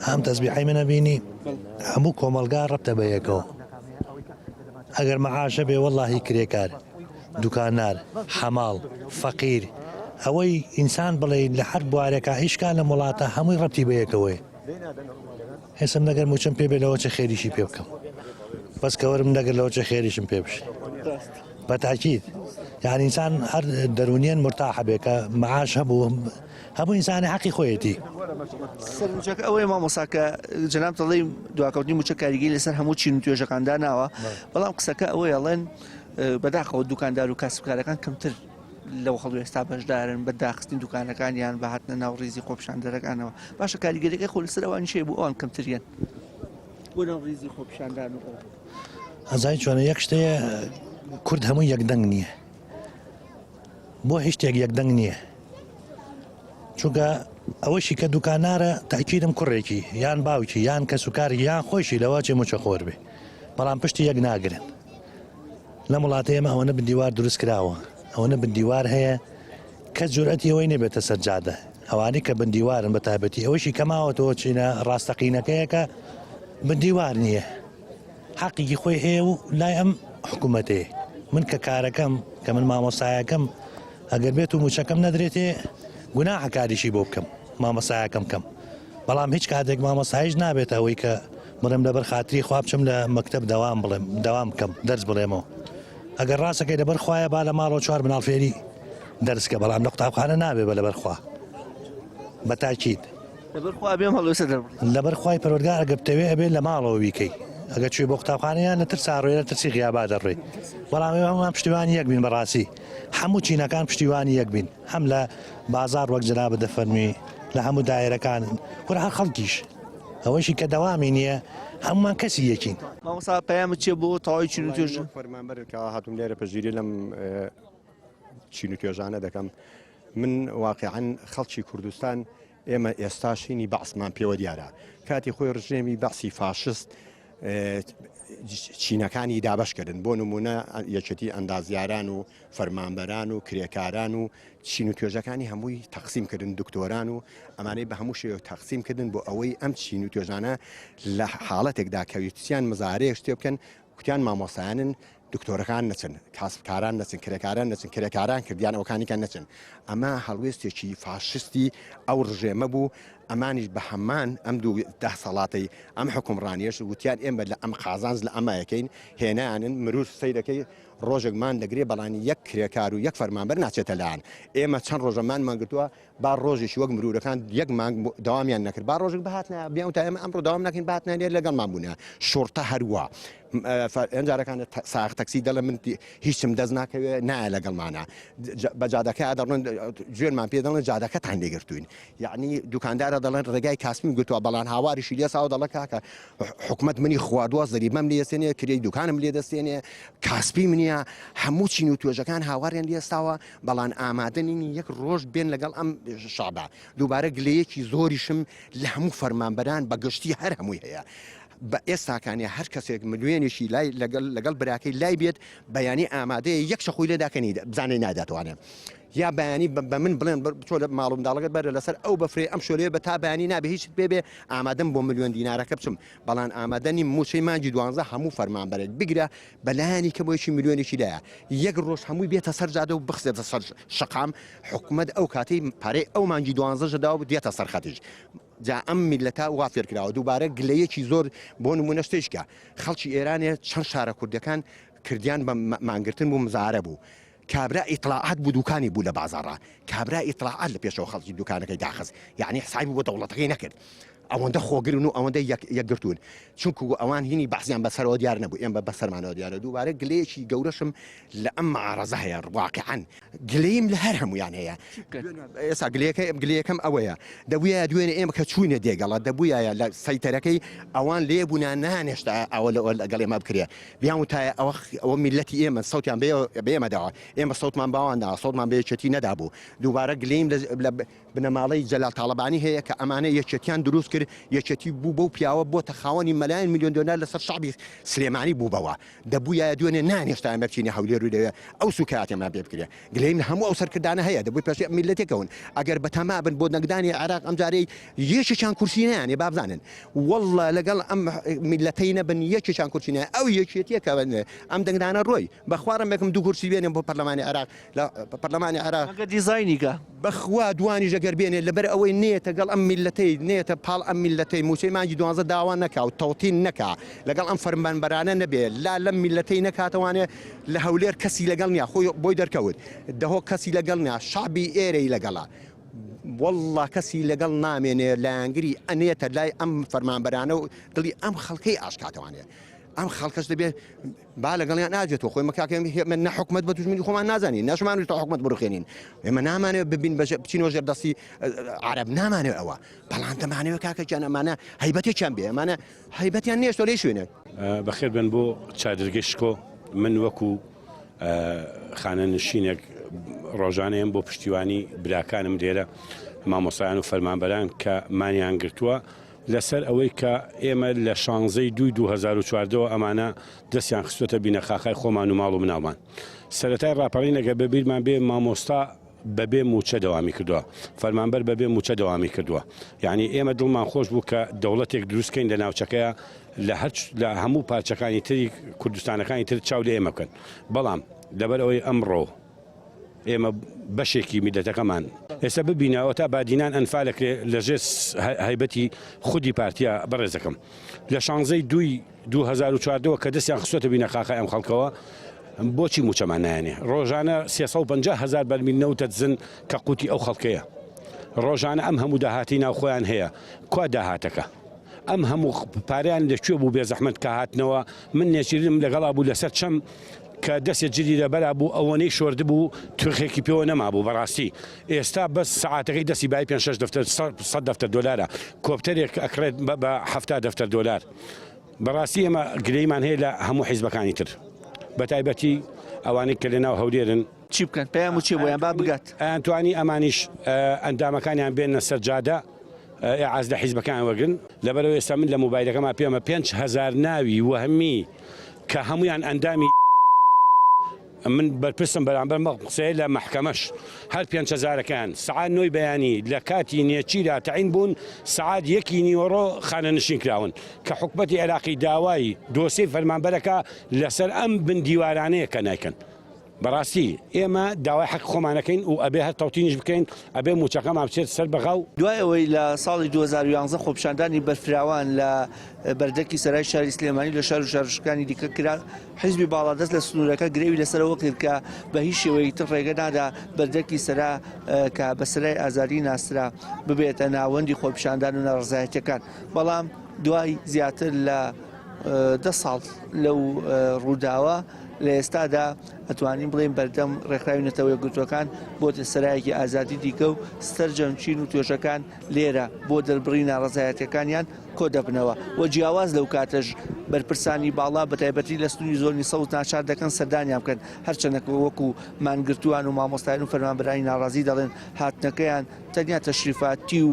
ئەم تەزبیحەی منە بینی هەموو کۆمەڵگا ڕەبتە بە یەکەوە ئەگەر مەعاشە بێ وەڵاهی کرێکار دوکانار حەماڵ فەقیر ئەوەی ئینسان بڵێ لە هەر بوارێکا ئیشکا لەم وڵاتە هەمووی ڕەبتی بە یەکەوەیە ئێسم نەگەر موچەم پێ بێ لەوە چە خێریشی پێ بکەم بەس کەوەرم نەگر لەوە چە خێریشم پێ بشێ بە تاکید یعنی ئینسان هەر دەرونیەن مرتاحە بێ کە معاش هەبوو هەموو ئینسانی حەقی خۆیەتی. سەرنجەکە ئەوەیە مامۆستا کە جەنابت دەڵێی دواکەوتنی مووچە کاریگەری لەسەر هەموو چین و توێژەکان داناوە، بەڵام قسەکە ئەوەیە ئەڵێن بەداخەوە دوکاندار و کاسبکارەکان کەمتر لەو هەڵوێستا بەشدارن بە داخستنی دوکانەکانیان بە هاتنە ناو ڕیزی خۆپیشاندەرەکانەوە باشە کاریگەریەکەی خۆ لەسەر ئەوانیش هەیە بۆ ئەوان کەمتریان بۆ ناو ڕیزی خۆپیشاندان و ئەوە. ئەزانی چۆنە یەک شتەیە کورد هەمووی یەکدەنگ نییە. بۆ هیچ شتێک یەکدەنگ نییە چونکە ئەوەشی کە دوکانارە تاکیدم کوڕێکی یان باوکی یان کەسوکاری یان خۆشی لەوە چێ موچەخۆر بێ بەڵام پشتی یەک ناگرن لەم وڵاتە ئێمە ئەوەنە بندیوار دروست کراوە ئەوەنە بندیوار هەیە کەس جورئەتی ئەوەی نەبێتە سەر جادە ئەوانەی کە بندیوارن بە تایبەتی ئەوەشی کەماوەتەوە چینە ڕاستەقینەکەیەکە بندیوار نییە حەقیکی خۆی هەیە و لای ئەم حکوومەتەیە من کە کارەکەم کە من مامۆسایەکەم ئەگەر بێت و موچەکەم نەدرێتێ گوناحە کاریشی بۆ بکەم مامۆسایەکەم کەم بەڵام هیچ کاتێک مامۆستایش نابێتە ئەوەی کە بڵێم لەبەر خاتری خوا بچم لە مەکتەب دەوام بڵێم دەوام بکەم دەرس بڵێمەوە ئەگەر ڕاستەکەی لەبەر خوایە با لە ماڵەوە چوار مناڵ فێری دەرسکە بەڵام لە قوتابخانە نابێ بە لەبەر خوا بە تاکید لەبەر خوا ئەبێ ئەم هەڵوێستە دەربڕی. لەبەر خوای پەروەردگار ئەگەر بتەوێ ئەبێ لە ماڵەوە بیکەی ئەگەر چووی بۆ قوتابخانە یان لە ترسا ڕۆی لە ترسی غیابا دەڕۆی بەڵام ئێمە هەموومان پشتیوانی یەک بین بەڕاستی هەموو چینەکان پشتیوانی یەک بین هەم لە بازاڕ وەک جەنابت دەفەرمووی لە هەموو دایرەکان کورە هەر خەڵکیش ئەوەشی کە دەوامی نییە هەموومان کەسی یەکین. مامۆستا پەیامت چیە بۆ تەواوی چین و توێژ؟ فەرمانبەر کە هاتووم لێرە پشتگیری لەم چین و توێژانە دەکەم من واقیعەن خەڵکی کوردستان ئێمە ئێستاش هینی بەعسمان پێوە دیارە کاتی خۆی ڕژێمی بەعسی فاشست چینەکانی دابشکردن بۆ نمونە یەکێتی ئەندازیاران و فەرمانبەران و کرێکاران و چین و توێژەکانی هەمووی تەقسیم کردن دکتۆران و ئەمانەی بە هەموو شێوە تەقسیم کردن بۆ ئەوەی ئەم چین و توێژانە لە حاڵەتێکدا کەویستیان مزارەیەک شتێ بکەن کوتیان مامۆستایانن دکتۆرەکان نەچن، کاسبکاران نەچن، کرێکاران نەچن، کرێکاران کردیان ئەوەکانیکان نەچن. ئەمە هەڵوێستێکی فاشستی ئەو ڕژێمە بوو، ئەمانیش بە هەمان ئەم دوو دهسەڵاتەی ئەم حوکمڕانیەش وتیان ئێمە لە ئەم قازانج لە ئەمە یەکەین، هێنایانن مرور سەیرەکەی ڕۆژێک مان دەگرێ بەڵام یەک کرێکار و یەک فەرمانبەر ناچێتە لایان. ئێمە چەند ڕۆژە مانمان گرتووە با ڕۆژێکی وەک مرورەکان یەک مانگ دەوامیان نەکرد با ڕۆژێک بهاتنایە بیان وتایە ئێمە ئەمڕۆ دەوام ناکەین بهاتنایە لێرە لەگەڵمان بوونە شوڕتە هەروا ئەنجارەکان ساغ تەکسی دەڵێ من هیچم دەست ناکەوێ نایە لەگەڵمانە بە جادەکە دەڕۆن جوێنمان پێ دەڵێن جادەکەتان لێگرتوین یعنی دوکاندارە دەڵێن ڕێگای کاسمی گرتووە بەڵام هاواریشی لێساوە دەڵێ کاکە حکومت منی خواردووە زەریبەم لێسێنێ کرێی دوکانم لێ دەستێنێ کاسپی منە هەموو چین و توێژەکان هاواریان لێستاوە بەڵان ئامادە نین یەک ڕۆژ بێن لەگەڵ ئەم شەعبە. دووبارە گلەیەکی زۆریشم لە هەموو فەرمانبەران بە گشتی هەر هەمووی هەیە. بە ئێستاکانێ هەر کەسێک ملیۆنێکی لای لەگەڵ لەگەڵ براکەی لای بێت بەیانی ئامادەیە یەک شەقوی لێ داکە نەیدا بزانێ ناداتوانێ یا بەیانی بە من بڵێن بچۆ لە ماڵ و منداڵەکەت بەرە لەسەر ئەو بەفرەی ئەم شۆلەیە بە تا بەیانی نابێ هیچت پێ بێ ئامادەم بۆ ملیۆن دینارەکە بچم بەڵام ئامادە نیم مووچەی مانگی دوانزە هەموو فەرمانبەرێک بگرە بەلایەنی کەمەوە ملیۆنێکی لایە یەک ڕۆژ هەمووی بێتە سەر جادە و بخزێتە سەر شەقام حکومەت ئەو کاتەی پارەی ئەو مانگی دوانزەش داوە دێتە سەر خەتیش جا ئەم میلەتە وا فێرکراوە دووبارە گلەیەکی زۆر بۆ نمونە شتێکە خەڵکی ئێرانێ چەند شارە کوردەکان کردیان بە مانگرتن بوو مزارە بوو کابرا ئیتڵاعات بوو دوکانی بوو لە بازاڕا کابرا ئیتڵاعات لە پێشەوە خەڵکی دوکانەکەی داخست یعنی حسابی بۆ دەوڵەتەکەی نەکرد. ئەوەندە خۆگرن و ئەوەندە یەکگرتوون چونکو ئەوان هینی بەعسیان بەسەرەوە دیار نەبوو ئێمە بەسەرمانەوە دیارە دووبارە گلەیەکی گەورەشم لە ئەم معارەزە هەیە واقعا گلەیم لە هەر هەمویان هەیە ئێستا گلەکە گلەکەم ئەوەیە دەبووە دوێنێ ئێمە کە چوینە دێگەڵە دەبووە لە سەیتەرەکەی ئەوان لێ بوونا نانێشتا ئەوە لەگەڵ ئێمە بکرێ بیان وتایە ئەوە ئەوە میلەتی ئێمە سەوتیان بێ ئێمە داوە ئێمە سەوتمان باوان دا سەوتمان بە یەکێتی نەدابوو دووبارە گلەیم لە بنەماڵەی جەلال تاڵەبانی هەیە کە ئەمانە یەکێتیان دروست کرد، یەکێتی بوو بەو پیاوە بۆتە خاوەنی مەلایەن ملیۆن دۆلار لەسەر شەعبی سلێمانی بوو بەوە دەبوویایە دوێنێ نانێشتایان بچینە هەولێر و لەوێ ئەو سوکایەتیەمان پێ بکرێ گلەییم لە هەموو ئەو سەرکردانە هەیە دەبوو پێش میللەتێک کەون ئەگەر بەتەما بن بۆ دەنگدانی عێراق ئەمجارەی یەکێکیان کورسی نایانێ با بزانن واللە لەگەڵ ئەم میللەتەی نەبن یەکێکیان کورسی نایە ئەو یەکێتیە کە ئەم دەنگدانە ڕۆی بەخوا ڕەمێکم دوو کورسی بێنێ بۆ پەرلەمانی عێراق لە پەرلەمانی عێراق. مەگەر دیزاینی کە. بەخوا دوانیش ئەگەر بێنێ لەبەر ئەوەی نەیەتە گەڵ ئەم میللەتەی نەیەتە پاڵ ئەم میللەتەی موچەی مانگی دوانزە داوا نەکا و تەوتین نەکا لەگەڵ ئەم فەرمانبەرانە نەبێ لا لەم میللەتەی نەکاتەوانێ لە هەولێر کەسی لەگەڵ نیە خۆی بۆی دەرکەوت دهۆک کەسی لەگەڵ نیە شەعبی ئێرەی لەگەڵە واللە کەسی لەگەڵ نامێنێ لایەنگری ئەنێتە لای ئەم فەرمانبەرانە و دڵی ئەم خەڵکەی ئاشکاتەوانێ ئەم خەڵکەش دەبێ با لەگەڵیان ناجێتەوە خۆی مەکاکە ئێمە نە حکومەت بە دوژمنی خۆمان نازانین نەشمان ویستە حکومەت بڕوخێنین ئێمە نامانەوێت ببین بە بچینەوە ژێر دەستی عەرەب نامانەوێت ئەوە بەڵام دەمانەوێت کاکە گیان ئەمانە هەیبەتێکیان بێ ئەمانە هەیبەتیان نێشتۆ لێ شوێنێک. بەخێر بێن بۆ چادرگەی شکۆ من وەکو خانەنشینێک ڕۆژانەیەم بۆ پشتیوانی براکانم لێرە مامۆستایان و فەرمانبەران کە مانیان گرتووە لەسەر ئەوەی کە ئێمە لە شانزەی دووی 2014 ەوە ئەمانە دەستیان خستۆتە بینەخاخای خۆمان و ماڵ و مناڵمان. سەرەتای ڕاپەڕین ئەگەر بە بیرمان بێ مامۆستا بە بێ مووچە دەوامی کردووە، فەرمانبەر بە بێ مووچە دەوامی کردووە. یانی ئێمە دڵمان خۆش بوو کە دەوڵەتێک دروست کەین لە ناوچەکەیا لە هەر لە هەموو پارچەکانی تری کوردستانەکانی تر چاو لە ئێمە بکەن. بەڵام لەبەر ئەوەی ئەمڕۆ ئێمە بەشێکی میللەتەکەمان ئێستا ببینە ئەوەتا بادینان ئەنفال ئەکرێ لە ژێر هەیبەتی خودی پارتیا بەڕێزەکەم لە شانزەی دووی 2014 کە دەستیان خستۆتە بینەقاقای ئەم خەڵکەوە بۆچی موچەمان نایەنێ ڕۆژانە 350 هزار بەرمیل نەوتە دزن کە قوتی ئەو خەڵکەیە ڕۆژانە ئەم هەموو داهاتی ناوخۆیان هەیە کوا داهاتەکە ئەم هەموو پارەیان لە کوێ بوو بێزەحمەت کە هاتنەوە من نێچیرم لەگەڵا بوو لەسەر چەم کە دەسێ جلی لەبەرا بوو ئەوەنەی شۆردبوو ترخێکی پێوە نەمابوو بەڕاستی ئێستا بەس سەعاتەکەی دەستی بای پێ شەش دەفتەر سەد دەفتەر دۆلارە کۆپتەرێک ئەکڕێت بە 70 دەفتەر دۆلار بەڕاستی ئێمە گلەیمان هەیە لە هەموو حیزبەکانی تر بە تایبەتی ئەوانەی کە لەناو هەولێرن چی بکەن پەیام و چی بۆیان با بگات ئەیانتوانی ئەمانیش ئەندامەکانیان بێنە سەر جادە ئیعاز لە حیزبەکان وەرگرن لەبەرئەوەی ئێستا من لە مۆبایلەکەما پێمە 5000 ناوی وەهمی کە هەموویان ئەندامی من بەرپرسم بەرامبەر مە قسەیە لە مەحکەمەش هەر پێنج هەزارەکەیان سەعات نۆی بەیانی لە کاتی نێچیرا تەعین بوون سەعات یەکی نیوەڕۆ خانەنشین کراون کە حکومەتی عێراقی داوای دۆسیەی فەرمانبەرەکە لەسەر ئەم بن دیوارانەیە کە نایکەن. بەڕاستی ئێمە داوای حەقی خۆمان ئەکەین و ئەبێ هەر تەوتینیش بکەین، ئەبێ مووچەکەمان بچێت سەر بەغا و. دوای ئەوەی لە ساڵی 2011 خۆپیشاندانی بەرفراوان لە بەردەکی سەرای شاری سلێمانی و لە شار و شارۆچکەکانی دیکە کرا، حیزبی باڵادەست لە سنوورەکە گرەوی لەسەر ئەوە کرد کە بە هیچ شێوەیەکی تر ڕێگە نادا بەردەکی سەرا کە بە سەرای ئازادی ناسرا ببێتە ناوەندی خۆپیشاندان و ناڕەزایەتییەکان، بەڵام دوای زیاتر لە دە ساڵ لەو ڕووداوە لە ئێستادا ئەتوانین بڵێین بەردەم ڕێکخراوی نەتەوە یەکگرتووەکان بۆتە سەرایەکی ئازادی دیکە و سەرجەم چین و توێژەکان لێرە بۆ دەربڕی ناڕەزایەتیەکانیان کۆدەبنەوە و جیاواز لەو کاتەش بەرپرسانی باڵا بەتایبەتی لە سنووری زۆنی سەوز ناچار دەکەن سەردانیان بکەن هەرچەندە وەکو مانگرتووان و مامۆستایان و فەرمانبەرانی ناڕازی دەڵێن هاتنەکەیان تەنیا تەشریفاتی و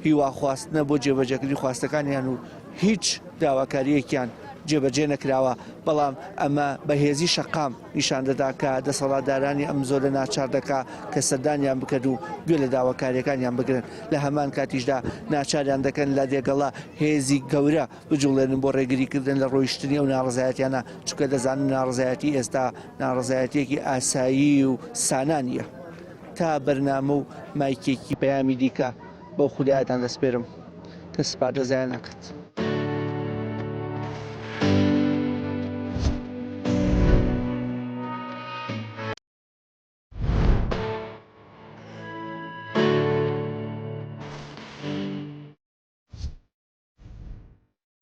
هیواخواستنە بۆ جێبەجێکردنی خواستەکانیان و هیچ داواکارییەکیان جێبەجێ نەکراوە، بەڵام ئەمە بەهێزی شەقام نیشان دەدا کە دەسەڵاتدارانی ئەم زۆنە ناچار دەکا کە سەردانیان بکەن و گوێ لە داواکارییەکانیان بگرن، لە هەمان کاتیشدا ناچاریان دەکەن لە دێگەڵە هێزی گەورە بجوڵێنن بۆ ڕێگریکردن لە ڕۆیشتنی ئەو ناڕەزایەتیانە، چونکە دەزانن ناڕەزایەتی ئێستا ناڕەزایەتییەکی ئاسایی و سانا نییە. تا بەرنامە و مایکێکی پەیامی دیکە بەو خودایەتان دەسپێرم کە سپاردە زایە ناکات.